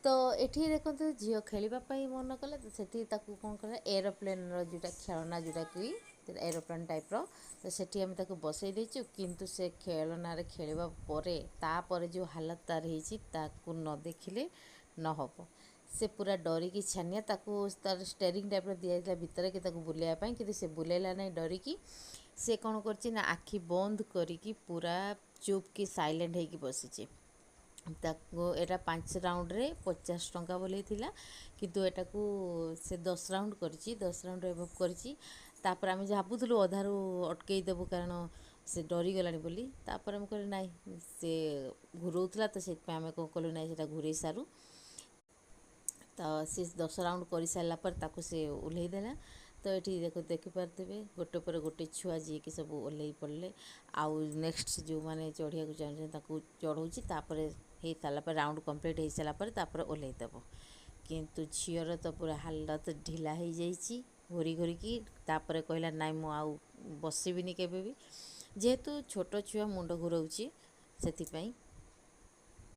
ତ ଏଠି ଦେଖନ୍ତୁ, ଝିଅ ଖେଳିବା ପାଇଁ ମନ କଲା। ତ ସେଠି ତାକୁ କ'ଣ କଲା, ଏରୋପ୍ଲେନ୍ର ଯେଉଁଟା ଖେଳନା, ଯେଉଁଟାକି ଏରୋପ୍ଲେନ୍ ଟାଇପ୍ର, ତ ସେଠି ଆମେ ତାକୁ ବସେଇ ଦେଇଛୁ। କିନ୍ତୁ ସେ ଖେଳନାରେ ଖେଳିବା ପରେ ତାପରେ ଯେଉଁ ହାଲତ ତାର ହେଇଛି, ତାକୁ ନ ଦେଖିଲେ ନ ହେବ। ସେ ପୁରା ଡରିକି ଛାନିଆ। ତାକୁ ତାର ଷ୍ଟେରିଂ ଟାଇପ୍ର ଦିଆଯାଇଥିଲା ଭିତରେ କି ତାକୁ ବୁଲେଇବା ପାଇଁ, କିନ୍ତୁ ସେ ବୁଲେଇଲା ନାହିଁ ଡରିକି। ସେ କ'ଣ କରିଛି ନା, ଆଖି ବନ୍ଦ କରିକି ପୁରା ଚୁପ୍ କି ସାଇଲେଣ୍ଟ ହେଇକି ବସିଛି। ତାକୁ ଏଇଟା 5 ରାଉଣ୍ଡରେ 50 ଟଙ୍କା ବୋଲି ଥିଲା, କିନ୍ତୁ ଏଟାକୁ ସେ 10 ରାଉଣ୍ଡ କରିଛି, 10 ରାଉଣ୍ଡ ଏବଭ୍ କରିଛି। ତାପରେ ଆମେ ଭାବୁଥିଲୁ ଅଧାରୁ ଅଟକେଇ ଦେବୁ, କାରଣ ସେ ଡରିଗଲାଣି ବୋଲି। ତାପରେ ଆମେ କହିଲୁ ନାଇଁ, ସେ ଘୁରଉଥିଲା, ତ ସେଥିପାଇଁ ଆମେ କ'ଣ କଲୁ, ନାଇଁ ସେଇଟା ଘୁରେଇ ସାରୁ। ତ ସେ 10 ରାଉଣ୍ଡ କରିସାରିଲା ପରେ ତାକୁ ସେ ଓହ୍ଲେଇ ଦେଲା। ତ ଏଠି ଦେଖ, ଦେଖିପାରୁଥିବେ ଗୋଟେ ପରେ ଗୋଟେ ଛୁଆ ଯିଏକି ସବୁ ଓହ୍ଲେଇ ପଡ଼ିଲେ, ଆଉ ନେକ୍ସଟ ଯେଉଁମାନେ ଚଢ଼ିବାକୁ ଚାହୁଁଛନ୍ତି ତାକୁ ଚଢ଼ଉଛି। ତାପରେ ହେଇସାରିଲା ପରେ, ରାଉଣ୍ଡ କମ୍ପ୍ଲିଟ୍ ହେଇସାରିଲା ପରେ ତାପରେ ଓହ୍ଲେଇ ଦେବ। କିନ୍ତୁ ଝିଅର ତ ପୁରା ହାଲତ ଢିଲା ହେଇଯାଇଛି ଘୁରି ଘୁରିକି। ତାପରେ କହିଲା, ନାଇଁ ମୁଁ ଆଉ ବସିବିନି କେବେ ବି, ଯେହେତୁ ଛୋଟ ଛୁଆ ମୁଣ୍ଡ ଘୁରଉଛି ସେଥିପାଇଁ।